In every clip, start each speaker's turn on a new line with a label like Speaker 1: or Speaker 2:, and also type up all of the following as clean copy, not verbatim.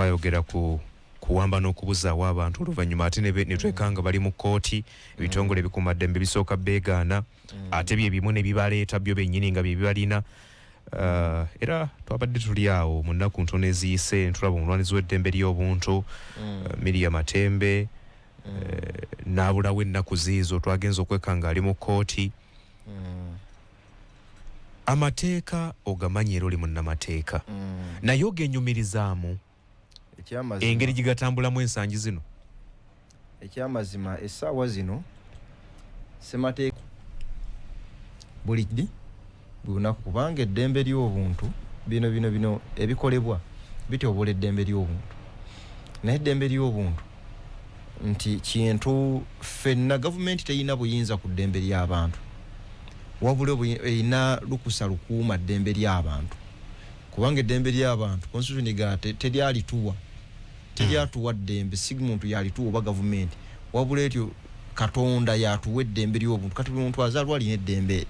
Speaker 1: Twayogera ku kuwamba n'okubuzaawo abantu, oluvannyuma ate ne twekanga bali mu kkooti. Ebitongole ebikuumaddembe bisooka beegaana, ate bye bimu ne bibaleeta byo bennyini nga bye bibalina. Era twabadde tuli awo mu nnaku ntono eziyise, ntulaba omulwanizi w'eddembe ly'obuntu Miria Matembe n'abulawo ennaku ziizo, twagenza okwekanga ali mu kkooti. Amateeka ogamanyi era oli munnamateeka, naye ogenyumirizaamu engeri gigatambulamu ensangi zino?
Speaker 2: Ekyamazima, essaawa zino semateeka buli ddi, buli lunaku, kubanga eddembe ly'obuntu, bino ebikolebwa bityobola eddembe ly'obuntu. Naye eddembe ly'obuntu nti kintu ffenna, gavumenti teyina buyinza ku ddembe ly'abantu, wabula erina lukusa lukuuma ddembe ly'abantu, kubanga eddembe ly'abantu constitution ga teryalituwa, teryatuwa ddembe, si muntu yalituwa oba gavumenti, wabula etyo Katonda yatuwa eddembe ly'obuntu. Kati buli muntu azaalwa alina eddembe eryo,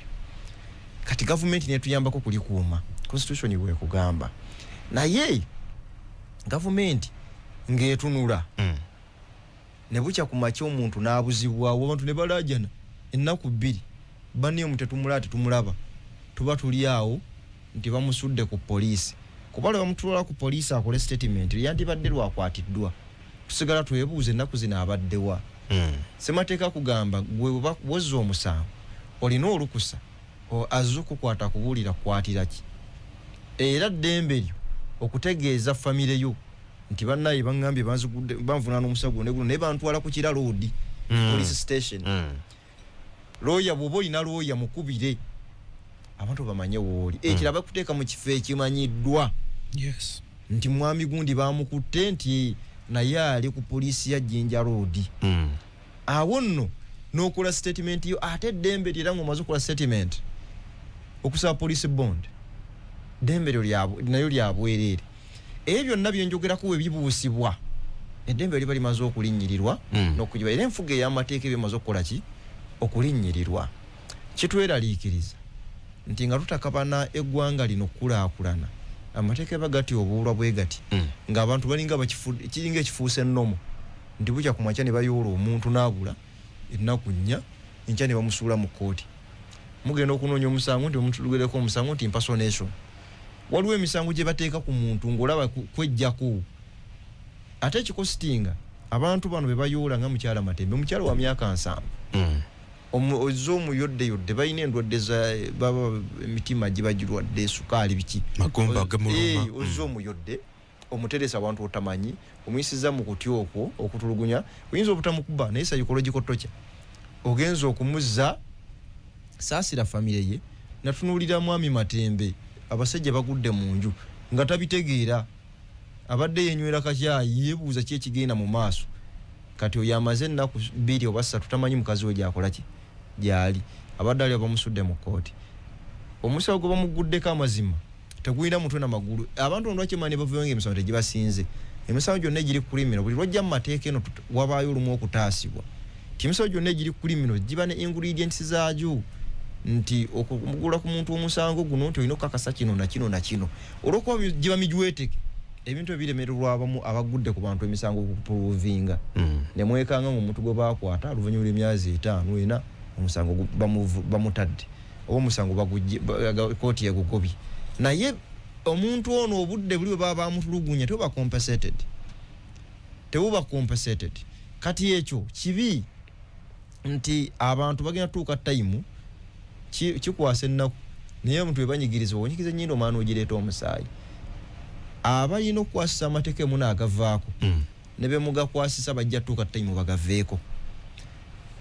Speaker 2: kati gavumenti netuyambako kulikuuma, constitution bwekugamba. Naye gavumenti ng'etunula ne bukya ku makya omuntu n'abuzibwawo, abantu ne balaajana ennaku 2, banne tetumulaba, tetumulaba, tuba tuli awo nti bamusudde ku poliisi, kuba lwe bamutwala ku poliisi akole statement yandibadde lwakwatiddwa, tusigala twebuuza ennaku zino abaddewa. Semateeka kugamba gwe wozza omusango olina olukusa azze okukwata kubuulira kukwatira ki, era ddembe lyo okutegeeza famire yo nti bannaye baŋŋambye banzigudde, banvunaana omusango guno ne guno, naye bantwala ku Kira Road Police Station. Looya, bw'oba olina looya, mukubire abantu bamanye wooli. Ekira bakuteeka mu kifo ekimanyiddwa nti mwami gundi bamukutte, nti naye ali ku poliisi ya Jinja Road. Awo nno n'okola statement yo, ate eddembe lyo era ng'omaze okukola statement okusaba police bond, ddembe lyo nayo lya bwereere. Ebyo byonna byenjogerako bwe bibuusibwa, eddembe liba limaze okulinnyirirwa n'okugiba, era enfuga ey'amateeka eba emaze okukola ki? Okulinnyirirwa. Kitweraliikiriza nti nga tutakabana eggwanga lino okukulaakulana, amateeka eba gatyoboolwa bwe gati, ng'abantu balinga kiringa ekifuuse ennomo nti bukya ku makya ne bayoola omuntu n'abula ennaku 4, enkya ne bamusuula mu kkooti. Mugenda okunoonya omusango nti omutulugereko omusango nti impersonation. Waliwo emisango gye bateeka ku muntu ng'olaba kwejjako. Ate ekikositinga abantu bano be bayoola nga mukyala Matembe, mukyala wa myaka 70, ozze omuyoddeyodde, balina endwadde za baba emitima giba girwadde, sukaali, biki.
Speaker 1: Magumba gamuluma.
Speaker 2: Ozze omuyodde, omuteresa abantu otamanyi, omuyisiza mu kutya okwo okutulugunya, oyinza obutamukuba naye psychological torture ogenza okumuzza. Saasira famire ye. Natunuulira mwami Matembe, abasajja bagudde mu nju nga tabitegeera, abadde yenywera kakyayi, yeebuuza ki ekigenda mu maaso. Kati oyo amaze ennaku 2 oba 3 tamanyi mukazi we gyakola ki, gyali abadde ali, bamusudde mu kkooti, omusawo gwe bamuguddeko amazima tegulina mutwe na magulu. Abantu bano lwaki emani bavuyo nga emisango tegibasinze? Emisango gyonna egiri criminal, buli lwajja mu mateeka eno wabaayo olumu okutaasibwa ti emisango gyonna egiri criminal giba ne ingredients zaagyo, nti okugula ku muntu omusango guno nti olina okukakasa kino na kino na kino. Olwokuba giba mijweteke, ebintu ebiremererwa abamu abagudde ku bantu emisango okuprovinga, ne mwekanga nga omuntu gwe bakwata oluvannyuma lw'emyezi 5, 4, omusango bamutadde oba omusango kooti egugobye. Naye omuntu ono obudde buli bwe baba bamutulugunya tebuba compensated, tebuba compensated. Kati ekyo kibi nti abantu bagenda tuuka time kikwasa ennaku, naye omuntu webanyigiriza, onyigiza ennyindo omwana ogireeta omusaayi. Abalina okukwasisa amateeka emu naagavaako ne bemugakwasisa bajja tuuka time bagaveeko.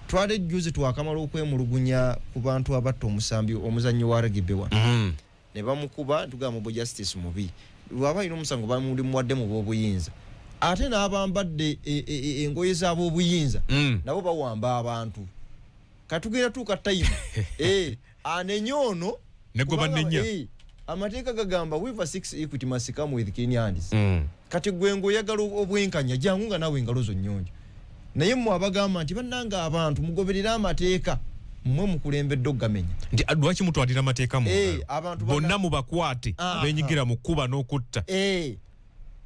Speaker 2: Twali ejjuzi twakamala okwemulugunya ku bantu abatta omusambi, omuzannyi wa rugby wano, ne bamukuba, tugamba mob justice mubi, lwaba alina omusango bamulimuwadde mu b'obuyinza, ate n'abambadde engoye z'ab'obuyinza nabo bawamba abantu. Katugenda tuuka time anenye ono.
Speaker 1: Ne gwe
Speaker 2: kubanga,
Speaker 1: banenya.
Speaker 2: Amateeka gagamba whoever seeks equity must come with clean hands. Kati gwe ng'oyagala obwenkanya, jangu nga naawe engalo zo nnyonjo. Naye mmwe abagamba nti bannanga abantu mugoberere amateeka, mmwe mukulembedde okugamenya.
Speaker 1: Nti lwaki mutwalira amateeka mu ngalo?
Speaker 2: Abantu
Speaker 1: Bonna mubakwate abenyigira mu kkuba n'okutta.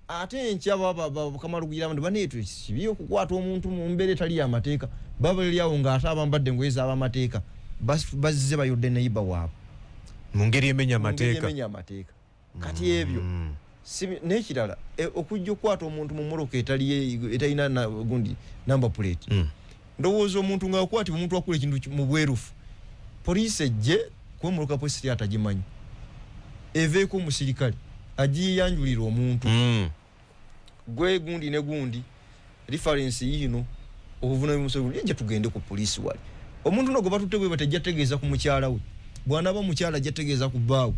Speaker 2: Ate enkya bakamalugiramu nti baneetu kibi okukwata omuntu mu mbeera etali y'amateeka, babali awo ng'ate abambadde engoye z'abamateeka bazze bayodde neyiba waabwe
Speaker 1: mu ngeri emenya
Speaker 2: mu ngeri
Speaker 1: amateeka.
Speaker 2: emenya amateeka. Kati ebyo n'ekirala, okujja okukwata omuntu mu mmotoka etalina gundi number plate. Ndowooza omuntu ng'akwatibwa, omuntu akola ekintu mu bwerufu, poliisi ejje, kuba emmotoka poliisi eri atagimanyi, eveeko omusirikale agiyanjulira omuntu. Gwe gundi ne gundi, reference yiino, obuvunami musogo, ejja tugende ku poliisi. Wali omuntu no gwe batutte bwe batejja tegeeza ku mukyala we, bw'anaaba mukyala ajja tegeeza ku bbaawe.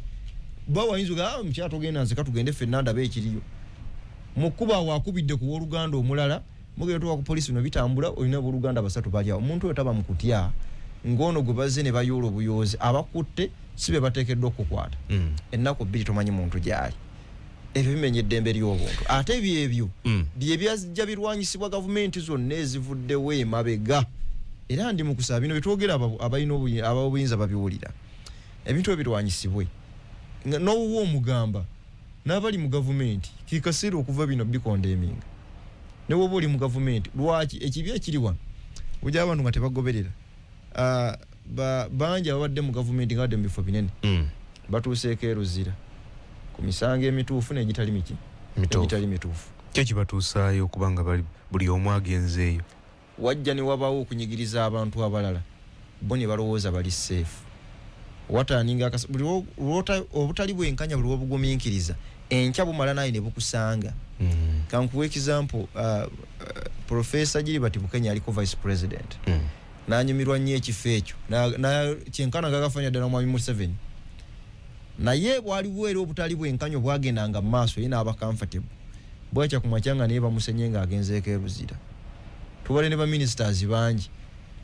Speaker 2: Bbaawe ayinza oga, "Ah, mukyala togenda nzeka, tugende ffenna ndabe ekiriyo." Mu kkubo awo akubidde ku wooluganda omulala, mugenda tuuka ku poliisi, bino bitambula, olina abooluganda basatu bali awo. Omuntu oyo taba mu kutya ng'ono gwe bazze ne bayoola obuyoozi, abakutte si be bateekeddwa okukwata. Ennaku 2 tomanyi muntu gy'ali. Ebyo bimenya eddembe ly'obuntu, ate byebyo bye byajja birwanyisibwa gavumenti zonna ezivuddewo emabega. Era ndi mu kusaba bino byetwogera, abalina ab'obuyinza babiwulira, ebintu ebyo birwanyisibwe. N'owuwa omugamba n'abali mu gavumenti, ke kaseera okuva bino bikondeminga. Ne woba oli mu gavumenti, lwaki ekibi ekiri wano ojja abantu nga tebagoberera? Ah, bangi ababadde mu gavumenti nga badde mu bifo binene batuuseeko eruzira ku misango emituufu n'egitali miki?
Speaker 1: Mituufu.
Speaker 2: Egitali mituufu.
Speaker 1: Ki ekibatuusaayo okubanga buli omu agenzeeyo?
Speaker 2: Wajja ne wabaawo okunyigiriza abantu abalala, bo ne balowooza bali safe. Wataninga buli obutali bwenkanya buli lwobugumiikiriza, enkya bumala naye ne bukusanga. Kankuwa example, Professor Gilbert Bukenya aliko vice president, nanyumirwa nnyo ekifo ekyo. Kyenkana gagafanya ddala mwami Museveni, naye bwaliwo era obutali bwenkanya obwagendanga mu maaso, ye n'aba comfortable. Bwakya ku makya nga naye bamusenye ng'agenzeeko eruzira. Tubale ne baministers bangi,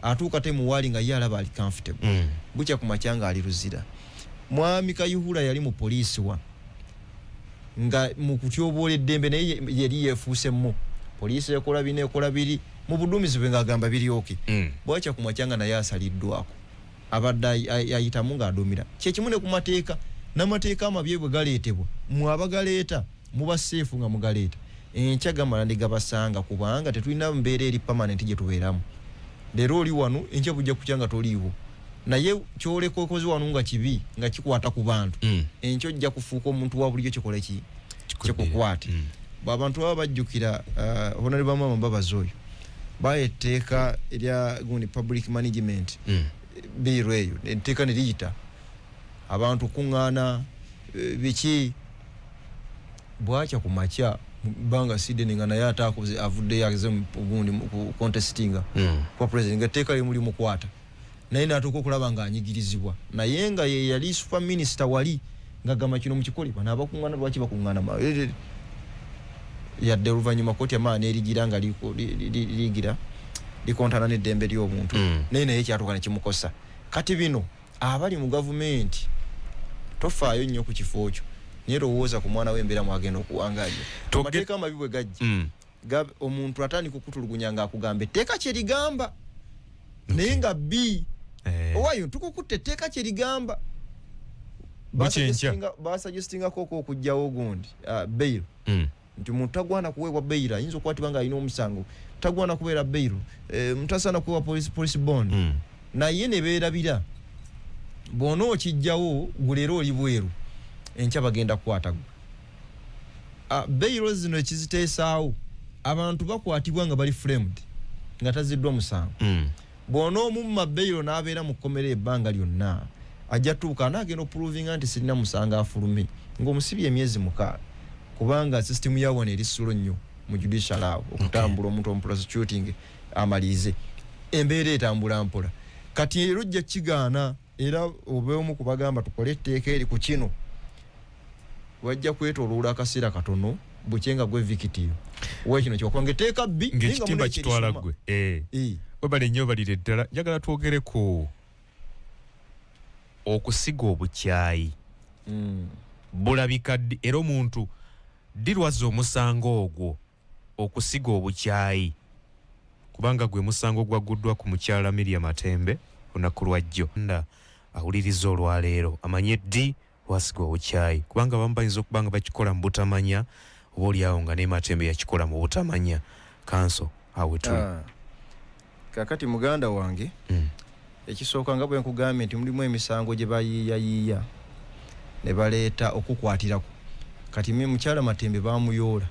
Speaker 2: atuuka temuwaali nga ye alaba ali comfortable, bukya ku makya nga ali luzira. Mwami Kayihura yali mu poliisi wano nga mu kutyoboola eddembe, naye yeri yeefuusemu poliisi ekola bino, ekola biri, mu buduumizi bwe ng'agamba biryoke. Bwakya ku makya nga naye asaliddwako, abadde ayitamu ng'aduumira. Kyekimu ne ku mateeka, n'amateeka amabi bwe galeetebwa, mwe abagaleeta muba safe nga mugaleeta, enkya gamala ne gabasanga, kubanga tetulina mbeera eri permanent gye tubeeramu. Leero oli wano, enkya bujja kukya nga toliiwo, naye kyoleka okoze wano nga kibi, nga kikwata ku bantu, enkya ojja kufuuka omuntu wa bulijjo, kikole ki?
Speaker 1: Kikuddire.
Speaker 2: Kikukwate. Bw'abantu baba bajjukira, Honorable Mama Mbabazi oyo baya etteeka erya gundi public management bill, eyo etteeka ne liyita abantu kuŋŋaana, biki. Bwakya ku makya bbanga sideni nga naye ate akoze, avuddeyo aze mu gundi mu ku contestinga kwa president, nga etteeka limu limukwata, naye n'atuuka okulaba ng'anyigirizibwa, naye nga ye yali super minister wali ng'agamba kino mukikole, bano abakuŋŋaana lwaki bakuŋŋaana? Yadde oluvannyuma kooti amaani erigira nga ligira likontana n'eddembe ly'obuntu, naye kyatuuka ne kimukosa. Kati bino abali mu gavumenti, tofaayo nnyo ku kifo kyo, naye lowooza ku mwana w'embeera mwagenda okuwangaalira. Amateeka amabi bwe gajja, omuntu atandika okutulugunya ng'akugamba etteeka kye ligamba, naye nga bbi owayo tukukutte, etteeka kye ligamba.
Speaker 1: Bukyenkya.
Speaker 2: Basuggestingako okugjawo gundi, bail, nti omuntu tagwana kuweebwa bail, ayinza okukwatibwa ng'alina omusango, tagwana kubeera bail, omuntu asaana kuweebwa police bond. Naye ne beerabira, bw'ona okijjawo guleero oli bweru, enkya bagenda kukwata gwe. Bail zino ekiziteesaawo, abantu bakwatibwa nga bali framed, nga taziddwa musango. Bw'ona omumma bail n'abeera mu kkomera ebbanga lyonna, ajja tuuka anaagenda okuprovinga nti sirina musango, afulume ng'omusibye emyezi 6, kubanga sisitimu ya wano eri slow nnyo mu judicial awo okutambula. Omuntu omuprosecuting amalirize, embeera etambula mpola. Kati era ojja kigaana, era obe omu kubagamba tukole etteeka eri ku kino, wajja kwetoloola akaseera katono bukye nga gwe victim wekino kyokubanga etteeka bbi, naye nga
Speaker 1: ng'ekitimba
Speaker 2: muna
Speaker 1: kitwala
Speaker 2: ekyerisoma.
Speaker 1: Gwe. Webale nnyo, balire ddala. Njagala twogere ku okusiga obukyayi. Bulabika ddi, era omuntu ddi lwazza omusango ogwo okusiga obukyayi? Kubanga gwe musango gwagguddwa ku mukyala Miria Matembe olunaku lwajjo, nda awuliriza olwaleero amanye ddi lwasiga obukyayi, kubanga abamu bayinza okuba nga bakikola mu butamanya. Oba oliawo nga ne Matembe yakikola mu butamanya. Kanso awe tuli.
Speaker 2: Kakati muganda wange, ekisooka nga bwe nkugambye nti mulimu emisango gye bayiiyayiiya ne baleeta okukwatirako. Kati mukyala Matembe bamuyoola,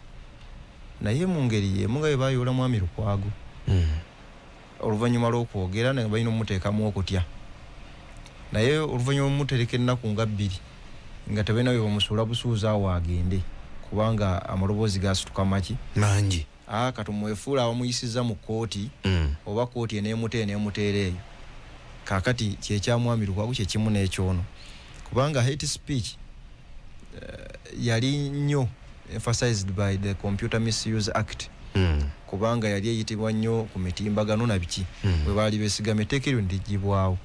Speaker 2: naye mu ngeri y'emu nga bwe bayoola Mwami Lukwago oluvannyuma lw'okwogera, naye balina omuteekamu okutya, naye oluvannyuma omutereka ennaku nga 2 nga tebalina bwe bamusuula busuuzi awo agende, kubanga amaloboozi gasituka maki
Speaker 1: mangi.
Speaker 2: Katumwefuula abamuyisizza mu kkooti, oba kkooti eneemuteera eyo. Kaakati kyekyamwami Lukwago kyekimu n'ekyono, kubanga hate speech yali nnyo emphasized by the Computer Misuse Act, kubanga yali eyitibwa nnyo ku mitimbagano na biki, bwe baali beesigamye etteeka eryo ne liggyibwawo.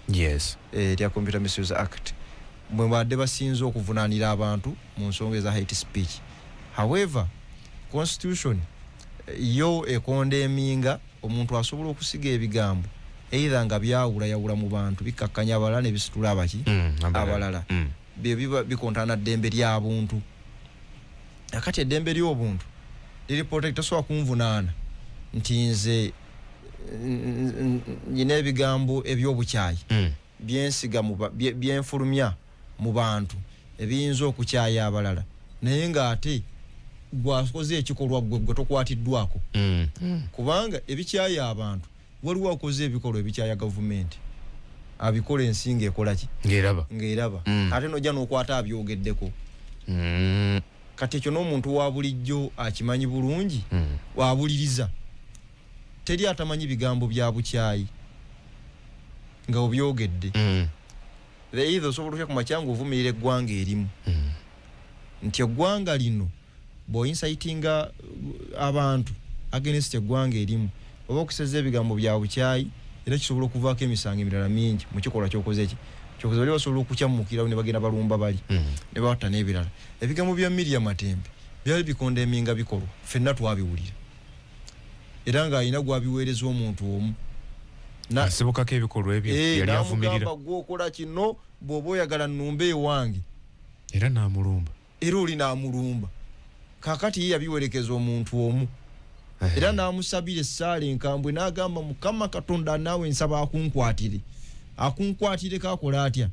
Speaker 2: Erya Computer Misuse Act bwe badde basinze okuvunaanira abantu mu nsonga eza hate speech. However, constitution yo ekondeminga omuntu asobola okusiga ebigambo either nga byawulayawula mu bantu, bikkakkanya abalala ne bisitula abaki abalala, bye biba bikontana ddembe lya buntu. Akati eddembe ly'obuntu liri protect, tosobola kunvunaana nti nze nyina ebigambo eby'obukyayi byensiga byenfulumya mu bantu ebiyinza okukyaya abalala, naye ng'ate gwakoze ekikolwa gwe tokwatiddwako. Kubanga ebikyaya abantu, waliwo akoze ebikolwa ebikyaya gavumenti, abikola ensi ng'ekola ki?
Speaker 1: Ng'eraba.
Speaker 2: Ng'eraba. Ate n'ojja n'okwata abyogeddeko. Kati ekyo n'omuntu wa bulijjo akimanyi bulungi, wabuliriza. Teri atamanyi bigambo bya bukyayi nga obyogedde. Either osobola otya ku makya ng'ovumirira eggwanga erimu, nti eggwanga lino bw'oincitinga abantu against eggwanga erimu oba okuseza ebigambo bya bukyayi, era kisobola okuvaako emisango emirala mingi mu kikolwa ky'okoze ki kyokoze. Bali basobola okukyamukirawo ne bagenda balumba bali ne batta n'ebirala. Ebigambo bya Miria Matembe byali bikondeminga bikolwa, ffenna twabiwulira, era ng'alina gwabiweereza omuntu omu
Speaker 1: asibukako ebikolwa ebyo yali avumirira,
Speaker 2: n'amugamba gw'okola kino bw'oba oyagala nnumba ewange,
Speaker 1: era n'amulumba,
Speaker 2: era oli n'amulumba. Kaakati ye yabiwerekeza omuntu omu, era n'amusabira essaala enkambwe n'agamba, Mukama Katonda naawe nsaba akunkwatire, akunkwatireko akola atya?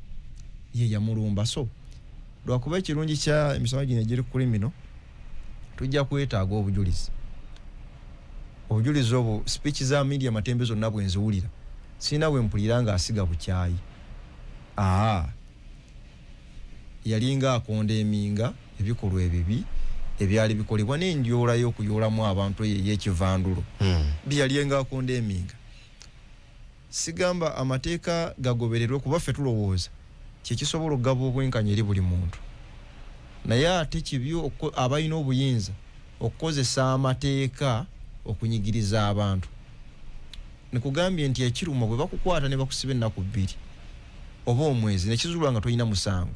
Speaker 2: Ye yamulumba. So lwakuba ekirungi kya emisango gino egiri criminal, tujja kwetaaga obujulizi. Obujulizi obwo, speech za Miria Matembe zonna bwe nziwulira, sirina bwe mpulira ng'asiga bukyayi. Yalinga akonda eminga ebikolwa ebibi ebyali bikolebwa n'enjoola y'okuyoolamu abantu eyo ey'ekivandulo, bye akonda eminga. Sigamba amateeka gagobererwe, kuba ffe tulowooza kyekisobola okugaba obwenkanya eri buli muntu, naye ate kibi abalina obuyinza okukozesa amateeka okunyigiriza abantu. Nikugambye nti ekiruma bwe bakukwata ne bakusiba ennaku 2 oba omwezi, nekizuulwa nga tolina musango,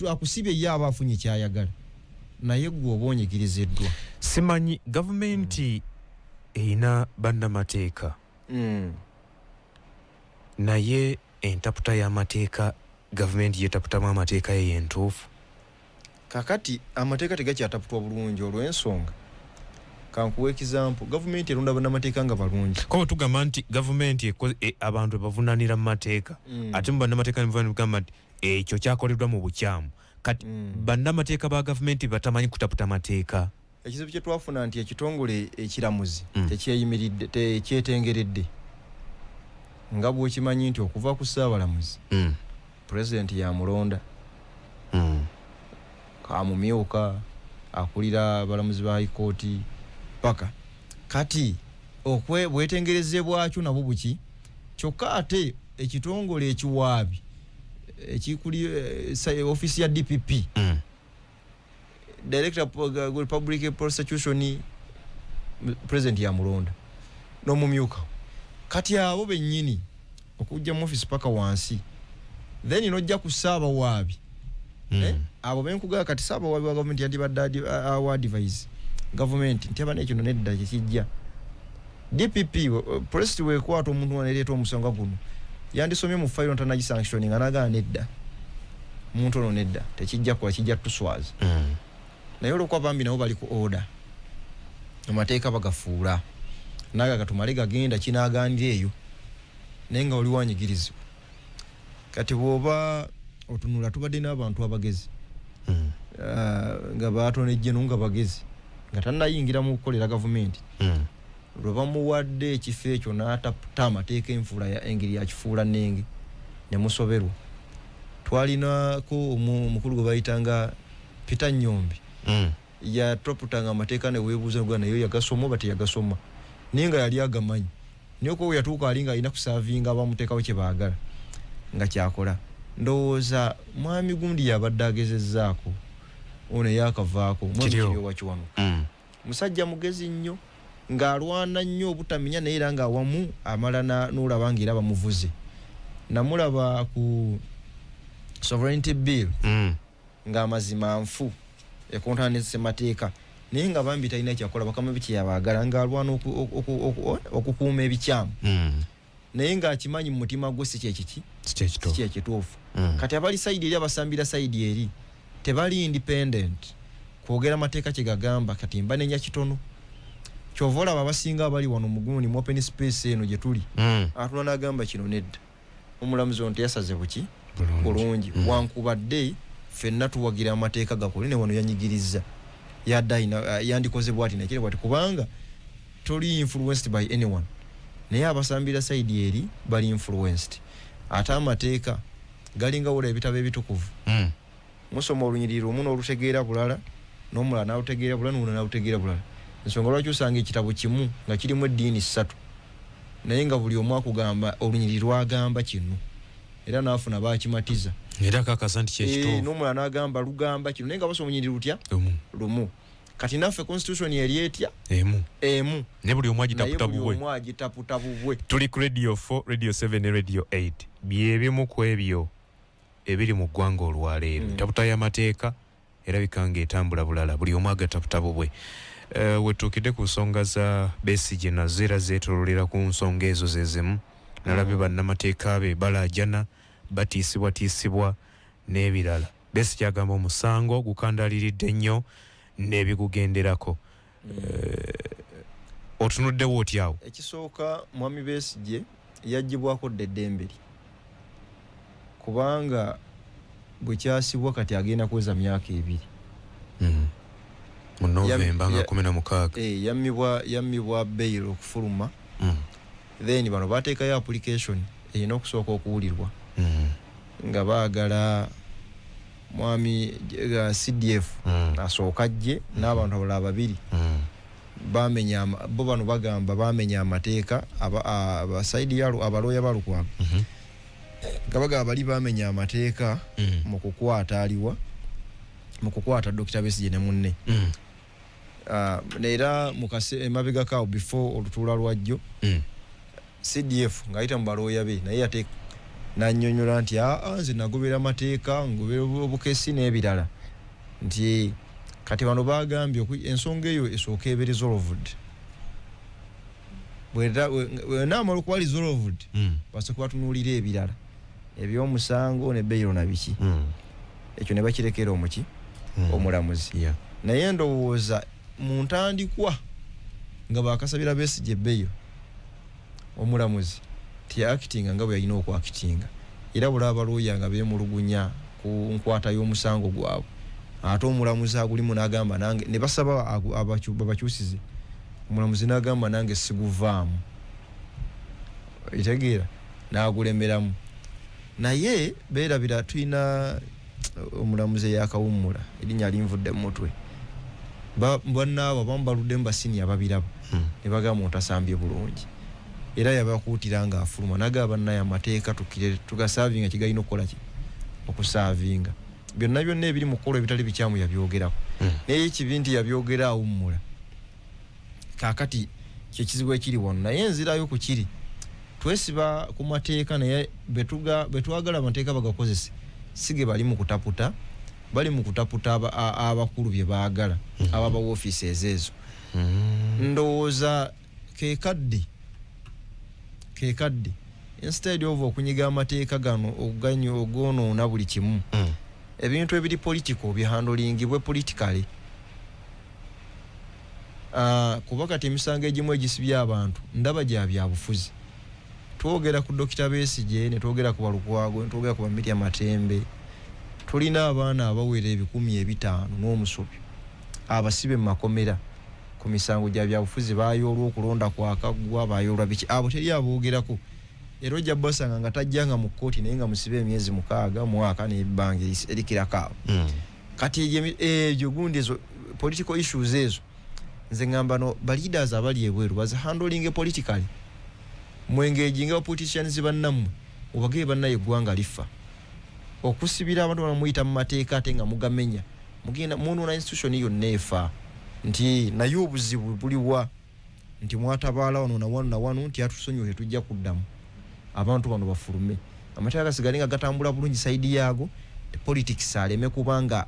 Speaker 2: akusibye ye aba afunye kyayagala, naye gwe oba onyigiriziddwa.
Speaker 1: Simanyi gavumenti erina bannamateeka, naye entaputa y'amateeka gavumenti yetaputamu amateeka ye yentuufu?
Speaker 2: Kakati amateeka tegakyataputwa bulungi olw'ensonga, kankuwa example, gavumenti eronda bannamateeka nga balungi.
Speaker 1: Ko tugamba nti gavumenti abantu bavunanira mu mateeka, ate mu bannamateeka nebagamba nti ekyo kyakoleddwa mu bukyamu. Kati bannamateeka ba gavumenti batamanyi kutaputa mateeka.
Speaker 2: Ekizibu kye twafuna nti ekitongole ekiramuzi tekyeyimiridde, tekyetengeredde, nga bw'okimanyi nti okuva ku ssaabalamuzi, pulezidenti yamulonda, amumyuka, akulira abalamuzi ba high court, paka kati bwetengereze bwakyo nabwo buki. Kyokka ate ekitongole ekiwaabi ekikuli ofiisi ya DPP, Director of Public Prosecution, president yamulonda n'omumyuka. Kati abo bennyini okujja mu office paka wansi, then nojja ku ssaabawaabi, abo benkugaba. Kati ssaabawaabi wa gavumenti yandibadde awa advice gavumenti nti abana ekino nedda kyekijja. DPP, police wekwata omuntu wanereeta omusonga guno, yandisomye mu fayiro ntanagisanctioninga, nagana nedda, muntu ono nedda, tekijja kukola, kijja tuswaza. Naye olwokuba bambi nabo bali ku order, amateeka bagafuula naga gatumale gagenda kinaganira eyo, naye nga oli wanyigirizibwa. Kati bw'oba otunula, tubadde n'abantu abagezi nga batonejje nga bagezi nga tannayingira mu kukolera gavumenti. Lwe bamuwadde ekifo ekyo n'ataputa amateeka, enfuula engeri yakifuula nnenge ne musoberwa. Twalinako omukulu gwe bayitanga Peter Nyombi. Yataputanga amateeka ne weebuuza gwa naye yagasoma oba teyagasoma, naye nga yali agamanyi. Naye okuba bwe yatuuka ali nga alina kuservinga abamuteekawo kye baagala nga kyakola. Ndowooza mwami gundi yabadde agezezzaako ono eyakavaako, mwami
Speaker 1: Kiryowa.
Speaker 2: Kiryowa Kiwanuka. Musajja mugezi nnyo, ng'alwana nnyo obutamenya, naye era ng'awamu amala n'olaba ng'era bamuvuze. Namulaba ku sovereignty bill ng'amazima nfu ekontana ne ssemateeka, naye nga bambi talina kyakola, bakama be kyeyabaagala, ng'alwana okukuuma ebikyamu, naye ng'akimanyi mu mutima gwe si kyekiki,
Speaker 1: Si kyekituufu.
Speaker 2: si kyekituufu. Kati abali side eri, abasambira side eri, tebali independent kwogera mateeka kyegagamba. Kati mbanenya kitono, kyova olaba abasinga abali wano mugundi mu open space eno gye tuli, atuna n'agamba kino nedda, omulamuzi ono teyasaze buki
Speaker 1: Bulungi.
Speaker 2: bulungi. Wankubadde ffenna tuwagira amateeka gakole, ne wano yanyigiriza, yadde yandikoze bwati nakiri bwati, kubanga toli influenced by anyone. Naye abasambira side eri bali influenced. Ate amateeka galinga wola ebitabo ebitukuvu, musoma olunyiriri lumu n'olutegeera bulala, n'omulala n'alutegeera bulala, n'omulala n'alutegeera bulala. Ensonga lwaki osanga ekitabo kimu nga kirimu eddiini ssatu, naye nga buli omu akugamba olunyiriri lwagamba kino, era n'afuna bakimatiza.
Speaker 1: Era kakasa nti kyekituufu.
Speaker 2: N'omulala n'agamba lugamba kino, naye nga basoma olunyiriri lutya?
Speaker 1: Lumu.
Speaker 2: Lumu. Kati naffe constitution eri etya?
Speaker 1: Emu.
Speaker 2: Emu.
Speaker 1: Naye buli omu
Speaker 2: naye
Speaker 1: agitaputa
Speaker 2: buli
Speaker 1: bubwe.
Speaker 2: omu agitaputa bubwe.
Speaker 1: Tuli ku Radio 4, Radio 7 ne Radio 8. Byebimu ku ebyo ebiri mu ggwanga olwaleero. Entaputa y'amateeka erabika ng'etambula bulala, buli omu agataputa bubwe. Wetuukidde ku nsonga za Besigye, nazo era zeetololera ku nsonga ezo ze zimu. Nalabye bannamateeka be balaajana, batiisibwatiisibwa n'ebirala. Besigye agamba omusango gukandaliridde nnyo n'ebigugenderako. Otunuddewo otyawo?
Speaker 2: Ekisooka, mwami Besigye yaggyibwako dda eddembe lye, kubanga bwe kyasibwa kati agenda kuweza myaka 2.
Speaker 1: Mu Novemba nga 16.
Speaker 2: Yammibwa bail okufuluma. Then bano bateekayo application erina okusooka okuwulirwa nga baagala mwami CDF asooka ajje n'abantu abalala babiri. Bamenya bo bano bagamba bamenya amateeka, aba side ya abalooya ba Lukwago nga bagamba bali bamenya amateeka mu kukwata aliwa, mu kukwata Dr. Besigye ne munne. Era mu emabegako awo before olutuula lwajjo, CDF ng'ayita mu balooya be naye yate n'annyonnyola nti aa nze nagobera amateeka, ngobera obukesi n'ebirala, nti kati bano bagambye ensonga eyo esooka ebe resolved. Bwenaamala okuba resolved, basooke batunuulira ebirala ebyomusango ne bail na biki, ekyo ne bakirekera omuki, omulamuzi. Naye ndowooza mu ntandikwa nga bakasabira Besigye bail, omulamuzi teyakitinga nga bwe yalina okwakitinga, era buli abalooya nga beemulugunya ku nkwata y'omusango gwabwe, ate omulamuzi agulimu n'agamba nange, ne basaba babakyusize, omulamuzi n'agamba nange siguvaamu, itegeera, n'agulemeramu. Naye beerabira tulina omulamuzi eyakawummula, erinnya linvudde mu mutwe. Bannaabo abamu baluddemu, basiniya babiraba ne bagamba otasambye bulungi, era yabakuutira ng'afuluma n'agamba bannaye amateeka tukire tugasaavinga kigalina okukola ki, okusaavinga byonna byonna ebiri mu kukola ebitali bikyamu yabyogerako. Naye ekibi nti yabyogera awummula. Kaakati kyekizibu ekiri wano, naye nzirayo ku kiri twesiba ku mateeka, naye betwagala amateeka bagakozese si ge bali mu kutaputa, bali mu kutaputa abakulu bye baagala, ababa offices ezo. Ndowooza kekadde instead of okunyiga amateeka gano ogwonoona buli kimu, ebintu ebiri political bihandlingibwe politically. Kuba kati emisango egimu egisibye abantu ndaba gya byabufuzi. Twogera ku Dokita Besigye, ne twogera ku Balukwago, ne twogera ku Bamiria Matembe. Tulina abaana abawera 500 n'omusobyo abasibe mu makomera ku misango gya byabufuzi, bayoolwa okulonda kwakaggwa, bayoolwa biki, abo teri aboogerako. Era ojja basanga nga tajjanga mu kkooti naye nga musibe emyezi 6, mwaka n'ebbanga erikirako awo. Kati egyo gundi ezo political issues ezo nze ngamba no ba leaders abali ebweru bazihandlinge politically, mwengeginga ba politicians bannammwe mubagee bannaye eggwanga lifa. Okusibira abantu bano muyita mu mateeka ate nga mugamenya, mugenda munuuna institution yonna efa. Nti naye obuzibu buliwa nti mwatabaala wano na wano na wano nti atusonyiwe tetujja kuddamu, abantu bano bafulume, amateeka gasigale nga gatambula bulungi side yaago, politics aleme kubanga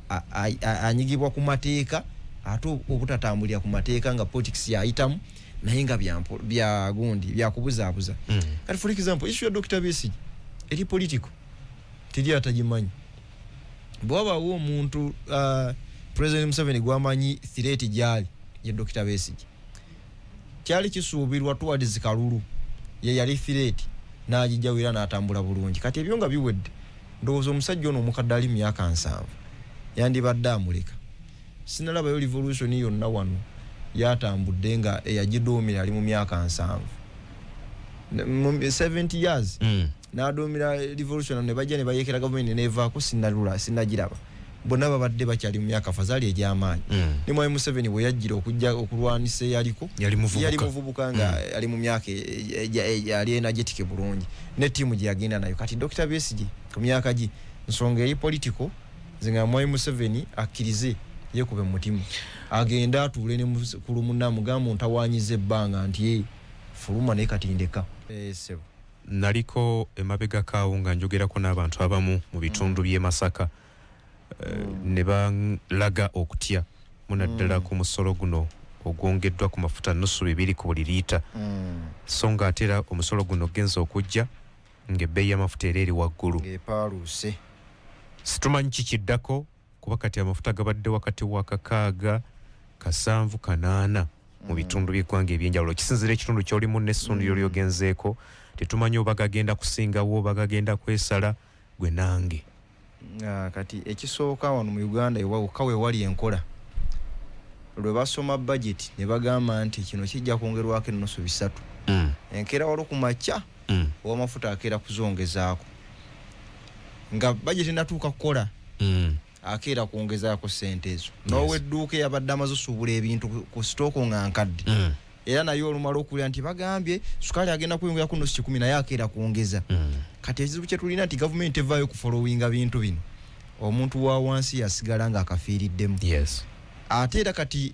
Speaker 2: anyigibwa ku mateeka ate obutatambulira ku mateeka nga politics yayitamu naye nga bya gundi byakubuzaabuza. Kati for example issue ya Dr. Besigye eri political, teri atagimanyi. Bwe wabaawo omuntu President Museveni gwamanyi threat gyali ye Dr. Besigye, kyali kisuubirwa towards kalulu ye yali threat n'agijjawo era n'atambula bulungi. Kati ebyo nga biwedde, ndowooza omusajja ono omukadde ali myaka 70 yandibadde amuleka. Sinalabayo revolution yonna wano yatambudde nga eyagiduumira ali mu myaka 70. Mu 70 years n'aduumira revolution ne bajja ne bayeekera gavumenti nevaako, sinnagiraba. Bonna babadde bakyali mu myaka fazaali egy'amaanyi. Ne Mwami Museveni bwe yajjira okujja okulwanisa eyaliko
Speaker 1: yali muvubuka,
Speaker 2: yali muvubuka nga ali mu myaka ali energetic bulungi ne ttiimu gye yagenda nayo. Kati Dr. Besigye ku myaka gye nsonga eri political, nze nga Mwami Museveni akkirize yeekube mu mutima agende atuule ne mukulu munne amugambe ntawaanyiza ebbanga nti fuluma naye kati ndeka. Ssebo.
Speaker 1: Naliko emabegako awo nga njogerako n'abantu abamu mu bitundu by'e Masaka, ne balaga okutya munaddala ku musolo guno ogwongeddwa ku mafuta 2.5 ku buli liita. So nga ate era omusolo guno ogenza okujja ng'ebbeeyi y'amafuta era eri waggulu.
Speaker 2: Ng'epaaluuse.
Speaker 1: Situmanyi kikiddako kuba kati amafuta gabadde wakati wa 6, 7, 8 mu bitundu by'eggwanga ebyenjawulo. Kisinziira ekitundu ky'olimu n'essundiro ly'ogenzeeko, tetumanyi oba gagenda kusingawo oba gagenda kwesala gwe nange.
Speaker 2: Kati ekisooka wano mu Uganda wokka we wali enkola lwe basoma budget ne bagamba nti kino kijja kwongerwako 3.5. Enkeera waliwo ku makya ow'amafuta akeera kuzongezaako nga budget enatuuka kukola akeera kwongezaako ssente ezo. N'ow'edduuka eyabadde amaze osuubula ebintu ku sitooko nga nkadde era naye olumala okuwulira nti bagambye sukaali agenda kweyongerako 1.5 naye akeera kwongeza. Kati ekizibu kye tulina nti gavumenti evaayo kufollowinga bintu bino, omuntu wa wansi yasigala ng'akafiiriddemu. Ate era kati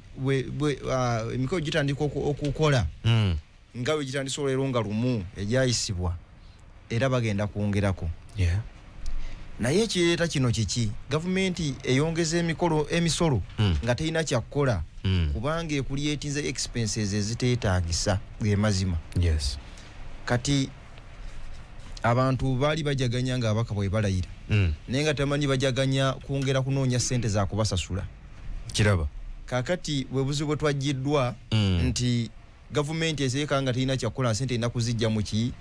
Speaker 2: emikolo gitandika okukola nga bwe gitandise olwaleero nga lumu egyayisibwa era bagenda kwongerako. Naye ekireeta kino kiki? Gavumenti eyongeza emisolo nga terina kyakukola kubanga ekuliyetinze expenses eziteetaagisa, ge mazima. Kati abantu baali bajaganya nga ababaka bwe balayira naye nga tamanyi bajaganya kwongera kunoonya ssente za kubasasula.
Speaker 1: Kiraba.
Speaker 2: Kaakati bwe buzibu bwe twaggiddwa nti gavumenti eseeka nga terina kyakukola, ssente erina kuzijja mu ki?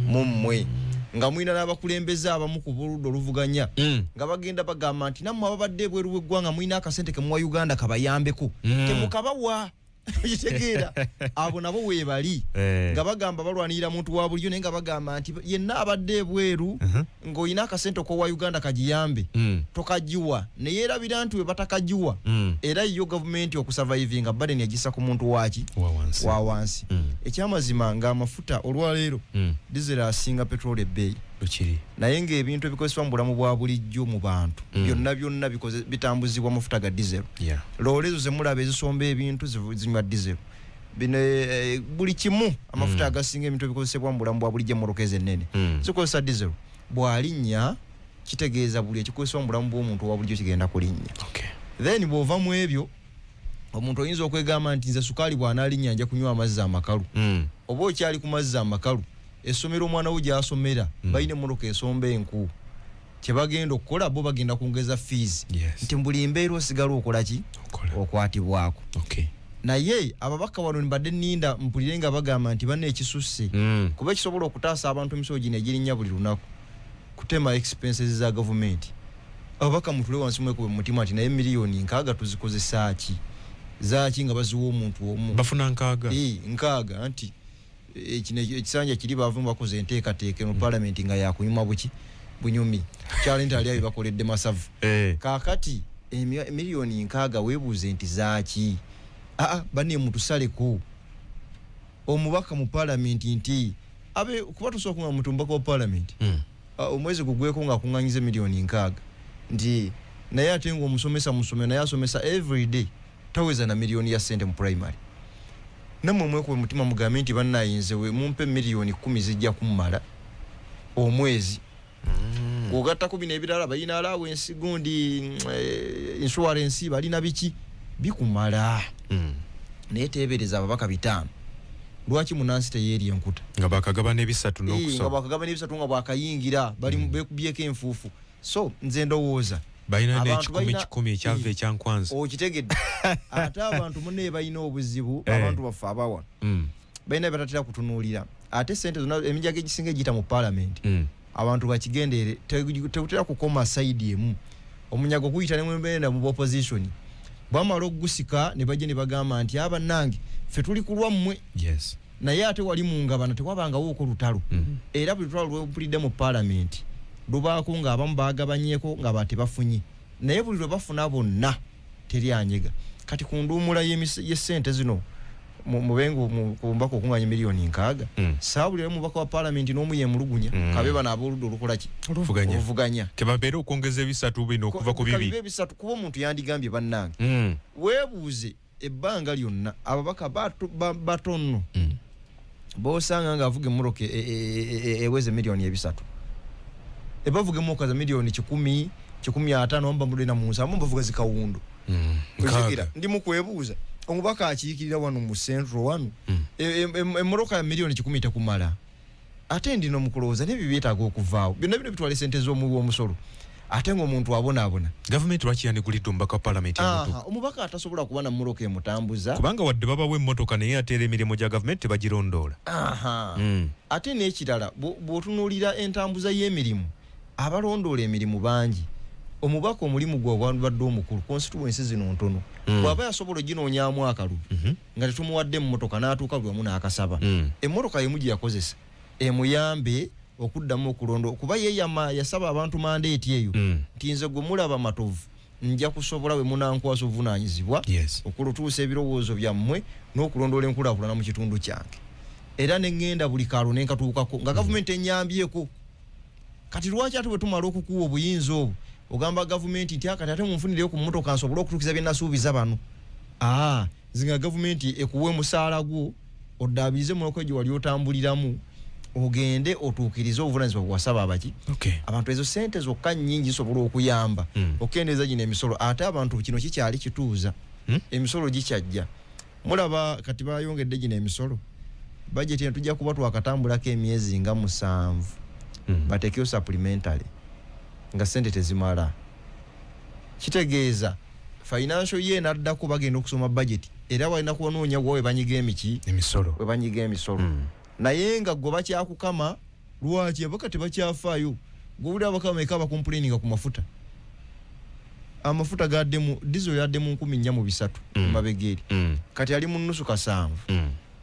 Speaker 2: Mu mmwe. Nga mulina n'abakulembeze abamu ku buludde oluvuganya nga bagenda bagamba nti nammwe ababadde ebweru w'eggwanga mulina akasente ke muwa Uganda kabayambeko. Temukabawa. Okitegeera? Abo nabo weebali. Nga bagamba balwanirira muntu wa bulijjo naye nga bagamba nti yenna abadde ebweru ng'olina akasente ok'owa Uganda kagiyambe, tokagiwa. Ne yeerabira nti we batakagiwa, era yo gavumenti okusurvivinga burden egissa ku muntu waaki?
Speaker 1: Wa wansi.
Speaker 2: Wa wansi. Ekyamazima ng'amafuta olwaleero diesel asinga petrol ebbeeyi.
Speaker 1: Bwekiri.
Speaker 2: Naye ng'ebintu ebikozesebwa mu bulamu bwa bulijjo mu bantu byonna byonna bitambuzibwa mafuta ga diesel. Loole ezo ze mulaba ezisomba ebintu zinywa diesel. Bino buli kimu amafuta agasinga ebintu ebikozesebwa mu bulamu bwa bulijjo emmotoka ezo ennene zikozesa diesel. Bw'alinnya kitegeeza buli ekikozesebwa mu bulamu bw'omuntu owa bulijjo kigenda kulinnya. Then bw'ova mu ebyo omuntu oyinza okwegamba nti nze sukaali bw'anaalinnya nja kunywa amazzi amakalu. Oba okyali ku mazzi amakalu, essomero omwana wo gy'asomera balina emmotoka esomba enku. Kye bagenda okukola bo bagenda kwongeza fees. Nti buli mbeera osigala okola ki?
Speaker 1: Okola.
Speaker 2: Okwatibwako. Naye ababaka wano mbadde nninda mpulire nga bagamba nti banna ekisusse, kuba ekisobola okutaasa abantu emisolo gino egirinnya buli lunaku kutema expenses za gavumenti. Ababaka mutule wansi mwekube mu mutima nti naye 60 miliyoni tuzikozesa ki, zaaki nga baziwa omuntu omu?
Speaker 1: Bafuna 60?
Speaker 2: 60, nti kino ekisanja kiri baavumu bakoze enteekateeka eno palamenti nga yakunyuma buki bunyumi kyali nti ali ayo bakoledde masavu. Kaakati 60 miliyoni weebuuze nti zaaki? Aa, banne mutusaleko omubaka mu palamenti nti abe kuba tosobola kuŋŋa muntu omubaka wa palamenti omwezi gugweko ng'akuŋŋanyiza 60 miliyoni nti naye ate ng'omusomesa musomero naye asomesa everyday taweza na miliyoni ya sente mu primary. Nammwe mwekuba mutima mugambe nti bannayinze we mumpe 10 miliyoni zijja kummala omwezi. Bw'ogattako bino ebirala, balina allowance gundi, insurance, balina biki bikumala. Naye teebereza ababaka 500, lwaki munansi teyeerya enkuta?
Speaker 1: Nga bakagabana ebisatu
Speaker 2: nga
Speaker 1: n'okusaba.
Speaker 2: Bwakagabana ebisatu nga bwakayingira bali bekubyeko enfuufu. So nze ndowooza
Speaker 1: balina
Speaker 2: abantu
Speaker 1: n'ekikumi kikumi ekyava ekyankwanzi.
Speaker 2: Okitegedde. Ate abantu munne balina obuzibu. Abantu baffe abawano balina byebatatera kutunuulira. Ate sente zonna, eminyago egisinga egiyita mu palamenti, abantu bakigendere, tegutera kukoma side emu. Omunyago guyita nemwembenda mu opposition, bwamala okugusika ne bajja ne bagamba nti abannange ffe tuli ku lwammwe. Naye ate wali mu ngabana tewabangawooko lutalo. Era buli lutalo lwempulidde mu palamenti lubaako ng'abamu bagabanyeko nga batebafunye, naye buli lwe bafuna bonna teri anyega. Kati ku nduumula y'essente zino mubenga ku mubaka okunganya 60 miliyoni, saabulira mubaka wa palamenti n'omu yemulugunya. Kabe bano ab'oludda olukola ki?
Speaker 1: Oluvuganya.
Speaker 2: Oluvuganya.
Speaker 1: Kebabeere okwongeza ebisatu bino okuva ku
Speaker 2: kabibe
Speaker 1: bibi.
Speaker 2: Ebisatu, kuba omuntu yandigambye bannange, weebuuze ebbanga lyonna ababaka batono bosanga ng'avuga emmotoka eweza 3 miliyoni, ebavuga emmotoka za 100 miliyoni, 150, amba mulina mu nsi amu bavuga zikawundu. Okitegera?
Speaker 1: 60.
Speaker 2: Ndi mu kwebuuza omubaka akiikirira wano mu central wano, emmotoka ya 100 miliyoni tekumala. Ate ndino mu kulowooza n'ebyo byetaaga okuvaawo byonna, bino bitwala esente z'omuwi w'omusolo ate ng'omuntu abonaabona.
Speaker 1: Gavumenti lwaki yandigulidde omubaka wa palamenti emmotoka?
Speaker 2: Aha, omubaka atasobola kuba na mmotoka emutambuza.
Speaker 1: Kubanga wadde babawa emmotoka, naye ate era emirimu gya gavumenti tebagirondoola.
Speaker 2: Aha. Ate n'ekirala, bw'otunuulira entambuza y'emirimu, abalondoola emirimu bangi. Omubaka omulimu gwe ogwandibadde omukulu, constituency zino ntono, bw'aba yasobola oginoonyaamu akalulu nga tetumuwadde emmotoka n'atuuka buli wamu n'akasaba, emmotoka emu gye yakozesa emuyambe okuddamu okulondo, kuba yeeyama yasaba abantu mandate eyo nti nze gwe mulaba Matovu nja kusobola bwe munankwasa obuvunaanyizibwa okulutuusa ebirowoozo byammwe n'okulondoola enkulaakulana mu kitundu kyange, era neŋŋenda buli kaalo nenkatuukako nga gavumenti enyambyeko. Kati lwaki ate bwe tumala okukuwa obuyinza obwo ogamba gavumenti nti akati ate munfunireyo ku mmotoka nsobole okutuukiza bye nasuubiza bano? Aa, nze nga gavumenti ekuwa omusaala gwo, oddaabirize emmotoka gye wali otambuliramu, ogende otuukirize obuvunaanyizibwa bwe wasaba abaki abantu. Ezo sente zokka nnyingi zisobola okuyamba okukendeeza gino emisolo. Ate abantu kino kikyali kituuza. Emisolo gikyajja. Mulaba kati bayongedde gino emisolo, bajeti eno tujja kuba twakatambulako emyezi nga 7, bateekeyo supplementary nga sente tezimala. Kitegeeza financial year naddako bagenda okusoma budget, era balina kunoonya wa we banyiga emiki
Speaker 1: emisolo.
Speaker 2: We banyiga emisolo. Naye nga gwe bakyakukama lwaki? Abaka tebakyafaayo. Gwowulira abaka bameka abakomplaininga ku mafuta? Amafuta gaddemu, diesel yadde mu 4300 mabega eri, kati ali mu nusu 700,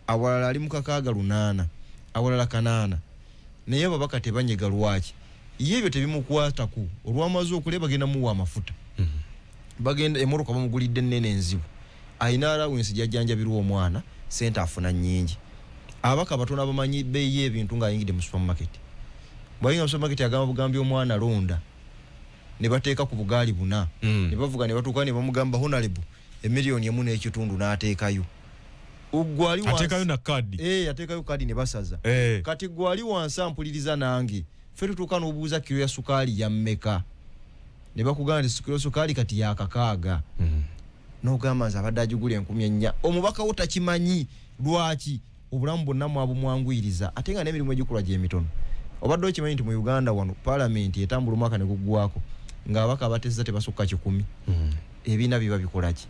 Speaker 2: awalala ali mu 6, 8, awalala 800, naye ababaka tebanyega. Lwaki? Ye ebyo tebimukwatako. Olwamaze okulya bagenda muwa amafuta, bagenda emmotoka bamugulidde ennene enzibu, alina allowance gyajjanjabirwa omwana, sente afuna nnyingi. Abaka batono abamanyi bbeeyi y'ebintu ng'ayingidde mu supermarket. Bwayingira mu supermarket agamba bugambi omwana londa, ne bateeka ku bugaali buna, ne bavuga ne batuuka ne bamugamba honorable 1.5 miliyoni, n'ateekayo. Gwe ali wansi-
Speaker 1: Ateekayo na kaadi.
Speaker 2: Eh, ateekayo kaadi ne basaza. Kati gwe ali wansi ampuliriza nange, ffe tutuuka n'obuuza kiro ya sukaali ya mmeka, ne bakugamba nti kiro sukaali kati ya 600, n'ogamba nze abadde agigula 4000. Omubaka wo takimanyi. Lwaki? Obulamu bwonna mwabumwanguyiriza, ate nga n'emirimu egikolwa gyemitono. Obadde okimanyi nti mu Uganda wano palamenti etambula omwaka ne guggwako ng'ababaka abateesa tebasukka 100? Ebiina biba bikolaki?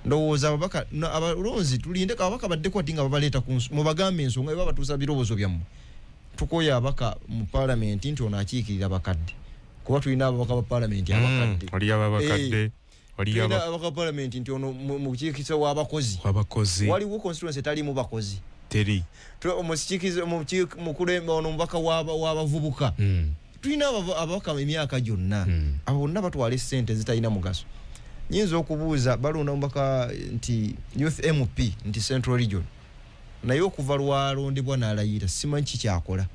Speaker 2: Ndowooza ababaka abalonzi tulinde ababaka baddeko ati nga babaleeta mubagambe ensonga eba batuusa birowoozo byammwe. Tukoye ababaka mu paalamenti nti ono akiikirira bakadde, kuba tulina ababaka ba paalamenti abakadde.
Speaker 1: Waliyo ababakadde, waliyo
Speaker 2: tulina ababaka ba paalamenti nti ono mukiikiriza w'abakozi.
Speaker 1: Abakozi.
Speaker 2: Waliwo constituency etaliimu bakozi?
Speaker 1: Teri.
Speaker 2: Omukiikiriza mukulemba ono omubaka w'abavubuka. Tulina ababaka emyaka gyonna. Abo bonna batwala essente ezitalina mugaso. Nyinza okubuuza balonda omubaka nti youth MP nti Central Region, naye okuva lwalondebwa n'alayira simanyi kikyakola.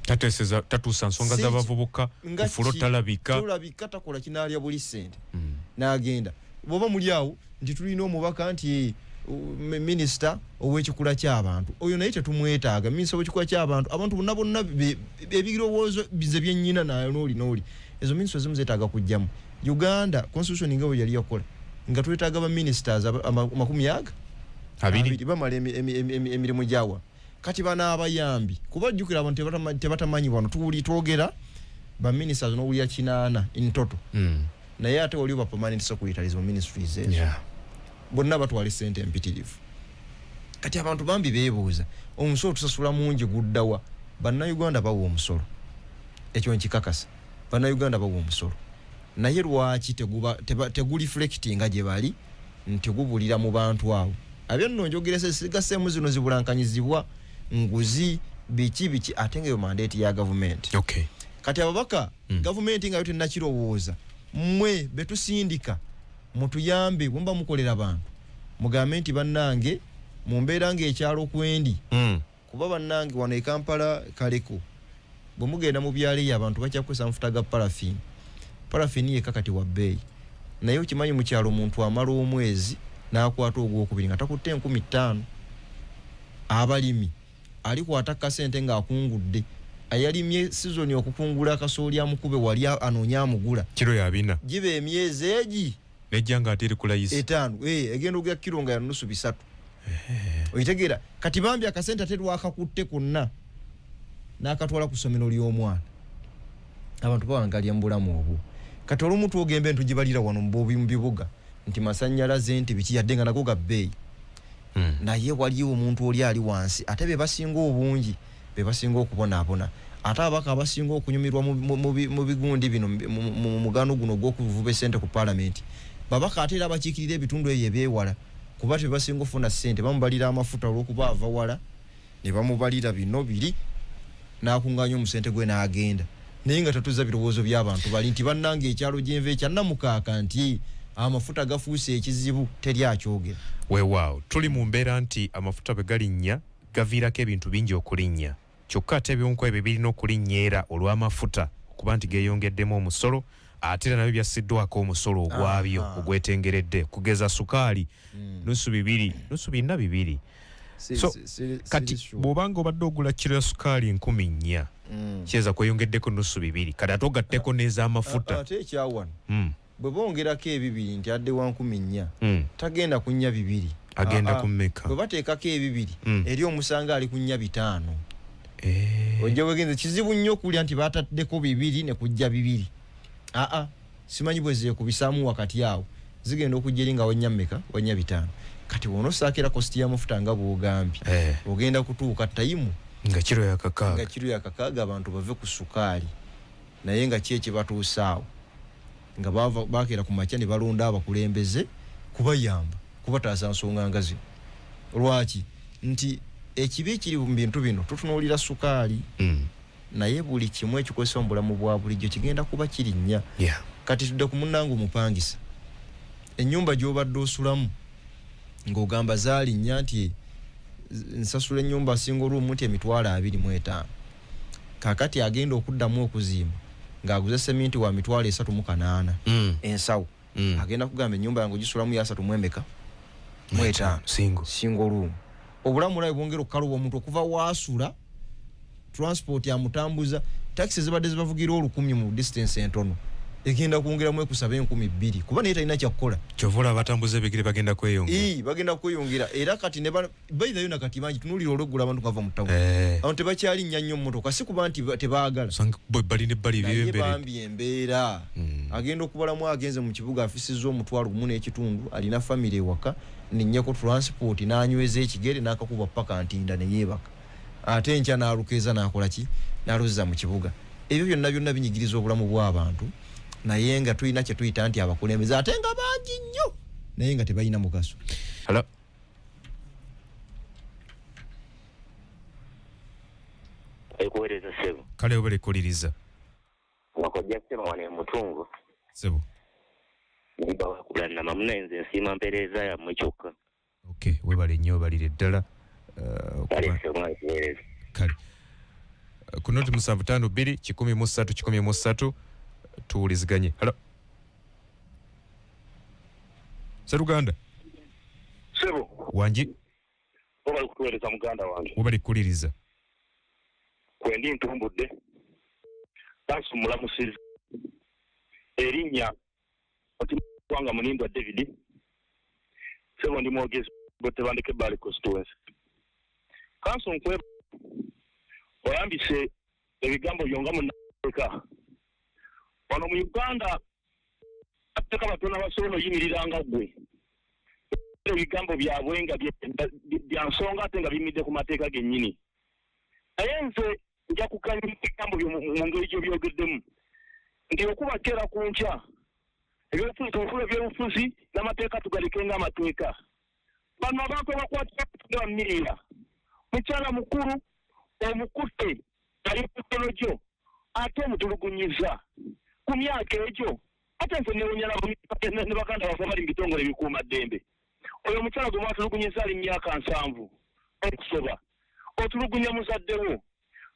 Speaker 1: Tateeseza, tatuusa nsonga z'abavubuka
Speaker 2: nga
Speaker 1: kufulo talabika.
Speaker 2: Tolabika, takola kinaalya buli ssente n'agenda. Bw'oba muli awo nti tulina omubaka nti minisita ow'ekikula ky'abantu, oyo naye tetumwetaaga. Minisita ow'ekikula ky'abantu, abantu bonna bonna ebirowoozo bize byennyina naye n'oli n'oli. Ezo minisita ezimu zeetaaga kujjamu. Uganda constitution nga bwe yali yakola nga twetaaga ba ministers makumi aga
Speaker 1: abiri.
Speaker 2: Abiri bamala emirimu gyawa. Kati bano abayambi, kuba jjukira abantu tebatamanyi wano tuwuli twogera ba ministers n'owulira 8 in total. Naye ate waliwo ba permanent secretaries mu ministries ezo. Bonna batwala essente empitirivu. Kati abantu bambi beebuuza omusolo tusasula mungi guddawa? Bannayuganda bawa omusolo, ekyo nkikakasa, bannayuganda bawa omusolo, naye lwaki tegureflectinga gye bali nti gubulira mu bantu abo? Abyo nno njogera sigaseemu zino zibulankanyizibwa nguzi biki biki, ate nga eyo mandate ya gavumenti. Kati ababaka gavumenti nga yo tennakirowooza, mmwe betusindika mutuyambe, bwe muba mukolera bantu mugambe nti bannange mu mbeera ng'ekyalo kwendi, kuba bannange wano e Kampala kaleko, bwe mugenda mu byalo eyo abantu bakyakozesa amafuta ga paraffin. Paraffin yekka kati wa bbeeyi, naye okimanyi mu kyalo omuntu amala omwezi n'akwata ogwokubiri nga takutte 5,000. Abalimi alikwata kasente ng'akungudde, ayalimye sizoni okukungula akasooli amukube wali anoonya amugula
Speaker 1: kiro ya 4,
Speaker 2: giba emyezi egi
Speaker 1: nejja nga ate eri kulayisi
Speaker 2: 5, egenda ogya kiro nga ya nusu 300. Okitegeera? Kati bambi akasente ate lwakakutte konna n'akatwala ku ssomero ly'omwana. Abantu bawangalya mu bulamu obwo. Kati olumu twogemba entu gibalira wano mu bibuga nti masannyalaze nti biki, yadde nga nago ga bbeeyi. Naye waliwo omuntu oli ali wansi, ate be basinga obungi, be basinga okubonaabona. Ate ababaka abasinga okunyumirwa mu bigundi bino, mu mugano guno ogw'okuvuba essente ku paalamenti, babaka ate era abakiikirira ebitundu ebyo ebyewala, kuba tebasinga okufuna ssente. Bamubalira amafuta olw'okuba ava wala, ne bamubalira bino biri, n'akuŋŋaanya omusente gwe n'agenda, naye nga tatuza birowoozo by'abantu bali nti bannange ekyalo gyenva ekya Namukaaka nti amafuta gafuuse ekizibu, teri akyogera.
Speaker 1: Weewaawo tuli mu mbeera nti amafuta bwe galinnya gaviirako ebintu bingi okulinnya, kyokka ate ebimu ku ebyo birina okulinnya era olw'amafuta okuba nti geeyongeddemu omusolo, ate era nabyo byassiddwako omusolo ogwabyo ogwetengeredde, kugeza sukaali nusu 2, nusu 4 2. So, kati bw'obanga obadde ogula kiro ya sukaali 4,000, kiyinza kweyongeddeko nusu 2, kati ate ogatteko n'ez'amafuta.
Speaker 2: Ate ekyawano bwe bongerako ebibiri nti adde wa 4,000, tagenda ku 4,200.
Speaker 1: Agenda ku mmeka?
Speaker 2: Bwe bateekako ebibiri, eri omusanga ali ku 4,500. Ojja wegenze kizibu nnyo okulya nti bataddeko 2 ne kujja 2. Simanyi bwe zeekubisaamu wakati awo, zigenda okujja eri nga wa nnya mmeka? Wa 4,500. Kati bw'onossaako era cost y'amafuta nga bw'ogambye, ogenda kutuuka tayimu
Speaker 1: nga kiro ya 6.
Speaker 2: Nga kiro ya 6, abantu bave ku sukaali, naye nga ki ekibatuusaawo? Nga bakeera ku makya ne balonda abakulembeze kubayamba kubataasa nsonga nga zino. Lwaki nti ekibi ekiri mu bintu bino, tutunuulira sukaali, naye buli kimu ekikozesebwa mu bulamu bwa bulijjo kigenda kuba kirinnya. Kati tudde ku munnange omupangisa, ennyumba gy'obadde osulamu ng'ogamba zaalinnya nti nsasula ennyumba single room nti 25,000, kaakati agenda okuddamu okuzimba ng'aguze seminti wa 38,000 ensawo. Agenda kugamba ennyumba yange ogisulamu ya asatu mu emeka? Mu etaano.
Speaker 1: Single.
Speaker 2: Single room. Obulamu olabe bwongera okukaluba omuntu okuva waasula, transport amutambuza, takisi zibadde zibavugira 1,000 mu distance entono, egenda kwongeramu ekusaba 2,000, kuba naye talina kyakukola.
Speaker 1: Kyova olaba abatambuza ebigere bagenda kweyongera.
Speaker 2: Ii, bagenda kweyongera era kati ne baithayo na kati bangi. Tunuulira olweggulo abantu nga bava mu tawuni, abantu tebakyalinnya nnyo mmotoka, si kuba nti tebaagala,
Speaker 1: Osanga bo balina ebbali
Speaker 2: naye
Speaker 1: ebyemberedde.
Speaker 2: Bambi embeera. Agenda okubalamu agenze mu kibuga afisizza 1,500, alina famire ewaka, ninnyeko transport n'anyweza ekigere n'akakuba paka Ntinda ne yeebaka, ate enkya n'alukeeza n'akola ki, n'aluzza mu kibuga. Ebyo byonna byonna binyigiriza obulamu bw'abantu, naye nga tulina kye tuyita nti abakulembeze ate nga bangi nnyo naye nga tebalina mugaso.
Speaker 1: Hello.
Speaker 3: Ekuweereza ssebo.
Speaker 1: Kale webale kuwuliriza.
Speaker 3: Wakojja ssebo wano e Mutungo.
Speaker 1: Ssebo.
Speaker 3: Ndiba wakulannama munnaye nze nsiima mpeereza yammwe kyokka.
Speaker 1: Okay, webale nnyo, webalire ddala.
Speaker 3: Kale ssebo mwakiweereza.
Speaker 1: Kale. Ku noti 752 103 103 tuwuliziganye. Hello. Sseruganda.
Speaker 4: Ssebo.
Speaker 1: Wangi.
Speaker 4: Webale kutuweereza muganda wange.
Speaker 1: Webale kuwuliriza.
Speaker 4: Kwendi ntumbudde. Kanso mulamusizi. Erinnya Otimwanga Mulindwa David. Ssebo ndi mwogezi Tebandeke Bali constituency. Kanso nkwe oyambise ebigambo byonga munnamateeka. Wano mu Uganda abateeka batono abasobola oyimirira nga ggwe. Ebigambo byabwe nga bya nsonga ate nga biyimiridde ku mateeka gennyini. Naye nze nja kukanya ebigambo byo mu ngeri gy'obyogeddemu. Nti okubakeera ku nkya, ebyobufuzi tubifule ebyobufuzi n'amateeka tugaleke ng'amateeka. Bano abantu abakwatibwa bammirira. Mukyala mukulu omukutte ali ku mikono gyo ate omutulugunyiza ku myaka egyo. Ate nze newuunya ne baganda baffe abali mu bitongole ebikuumaddembe. Oyo omukyala gwe mwatulugunyiza ali mu myaka 70 okusoba. Otulugunya muzadde wo.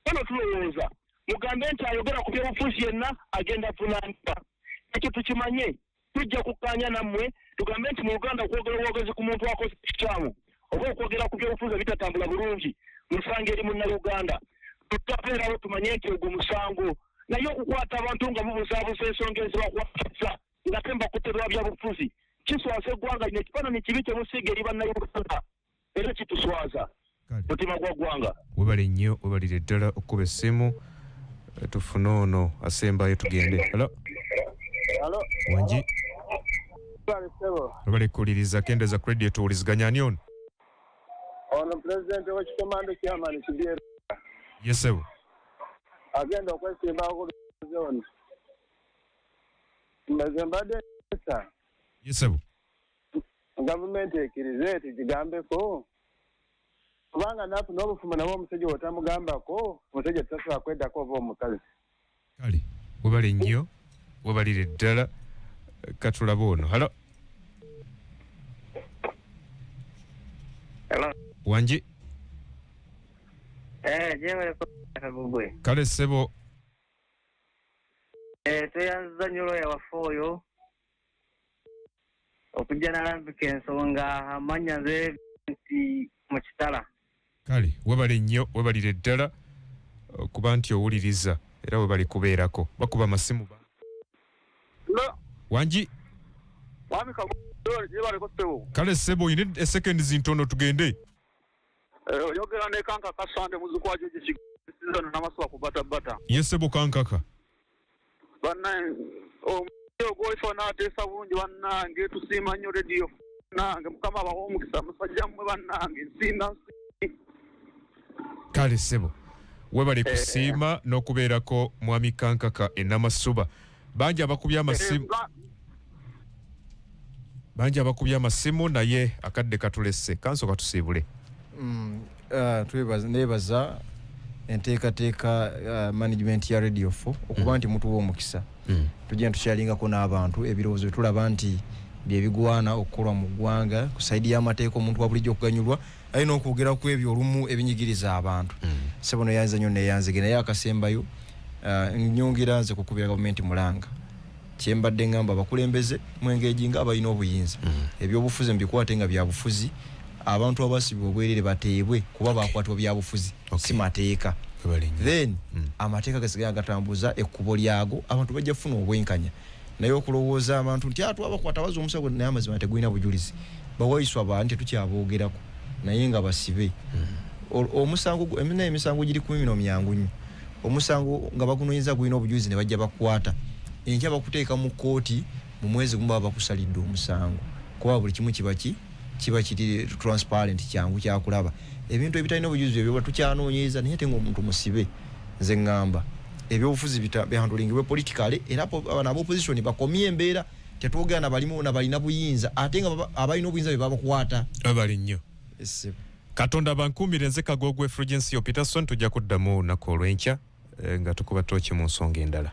Speaker 4: Bano tulowooza mugambe nti ayogera ku byobufuzi yenna agenda avunaanibwa. Ekyo tukimanye, tujja kukkaanya nammwe tugambe nti mu Uganda okwogera obwogezi ku muntu akoze ekikyamu oba okwogera ku byobufuzi ebitatambula bulungi musango eri munnayuganda. Tutabeerawo tumanye nti ogwo musango, naye okukwata abantu nga mubuzaabuza ensonga ezibakwatisa nga tembakuterwa byabufuzi kiswaza eggwanga lino. Ekifaananyi kibi kye musiiga eri bannayuganda era kituswaza. Mutima gwa ggwanga.
Speaker 1: Webale nnyo, webalire ddala okukuba essimu. Tufune ono asembayo tugende. Hello.
Speaker 5: Hello.
Speaker 1: Wangi.
Speaker 5: Ssebo.
Speaker 1: Webale kuwuliriza, kendeeza ku radio tuwuliziganye. Ani ono?
Speaker 5: Ono pulezidenti w'ekikomando chairman Kidyero.
Speaker 1: Yes, ssebo.
Speaker 5: Agenda okwesimbawo ku zone. Nze mbadde nsa.
Speaker 1: Yes, ssebo.
Speaker 5: Gavumenti ekkirize tugigambeko. Kubanga nafuna n'obufumu nabwo omusajja otamugambako, omusajja tasobola kweddako oba omukazi.
Speaker 1: Kale, webale nnyo, webalire ddala. Katulabe ono. Hello.
Speaker 6: Hello.
Speaker 1: Wangi.
Speaker 6: Jebale Kagugwe.
Speaker 1: Kale ssebo.
Speaker 6: Tweyanziza nnyo lawyer waffe oyo okujja n'alambika ensonga amannya nze nti mu kitala.
Speaker 1: Kale, webale nnyo, webalire ddala okuba nti owuliriza era webale kubeerako. Bakuba amasimu. Wangi.
Speaker 5: Mwami Kagugwe, jebaleko ssebo.
Speaker 1: Kale ssebo, oyina esekendi ntono tugende.
Speaker 5: Oyogera ne Kankaka Sande muzzukulu wa George Kiganda n'amasuba ku Bata Bata.
Speaker 1: Ye ssebo Kankaka.
Speaker 5: Bannange, omukiro gw'oifa n'ateesa bulungi bannange, tusiima nnyo radio nange, Mukama abawe omukisa musajja mmwe bannange, nsiima.
Speaker 1: Kale ssebo, webale kusiima n'okubeerako Mwami Kankaka e Namasuba. Bangi abakubye amasimu. Bangi abakubye amasimu naye akadde katulesse. Kanso katusiibule.
Speaker 2: Neebaza enteekateeka management ya Radio 4 okuba nti mutuwa omukisa. Tugenda tukyalingako n'abantu ebirowoozo bye tulaba nti bye bigwana okukolwa mu ggwanga ku sayidi y'amateeka omuntu wa bulijjo okuganyulwa alina okwogera ku ebyo olumu ebinyigiriza abantu. Ssebo neyanze nnyo neyanzege, naye akasembayo nnyongera nze kukubira gavumenti mulanga. Kye mbadde ngamba abakulembeze mwengegi nga abalina obuyinza. Ebyobufuzi mubikwate nga byabufuzi, abantu abasibwa obwerere bateebwe kuba bakwatibwa byabufuzi, si mateeka. Then amateeka gasigala gatambuza ekkubo lyago, abantu bajja kufuna obwenkanya. Naye okulowooza abantu nti twabakwata bazza omusango naye amazima tegulina bujulizi. Bawayiswa bantu tetukyaboogerako naye nga basibe. Omusango emisango giri ku mimino myangu nnyo. Omusango nga bagunoonyeza gulina obujulizi ne bajja bakwata. Enkya bakuteeka mu kkooti, mu mwezi gumu baba bakusalidde omusango, kuba buli kimu kiba ki kiba kiri transparent, kyangu kyakulaba. Ebintu ebitalina obujulizi ebyo tukyanoonyereza, naye ate nga omuntu musibe. Nze ŋŋamba ebyobufuzi bihandlingibwe politically, era bano ab'opposition bakomye embeera. Tetwogera nabalimu nabalina buyinza, ate nga abalina obuyinza be babakwata.
Speaker 1: Abali nnyo.
Speaker 2: Ssebo.
Speaker 1: Katonda bankuumire. Nze Kagogwe Fulgensio Peterson. Tujja kuddamu olunaku olw'enkya nga tukuba tooki mu nsonga endala.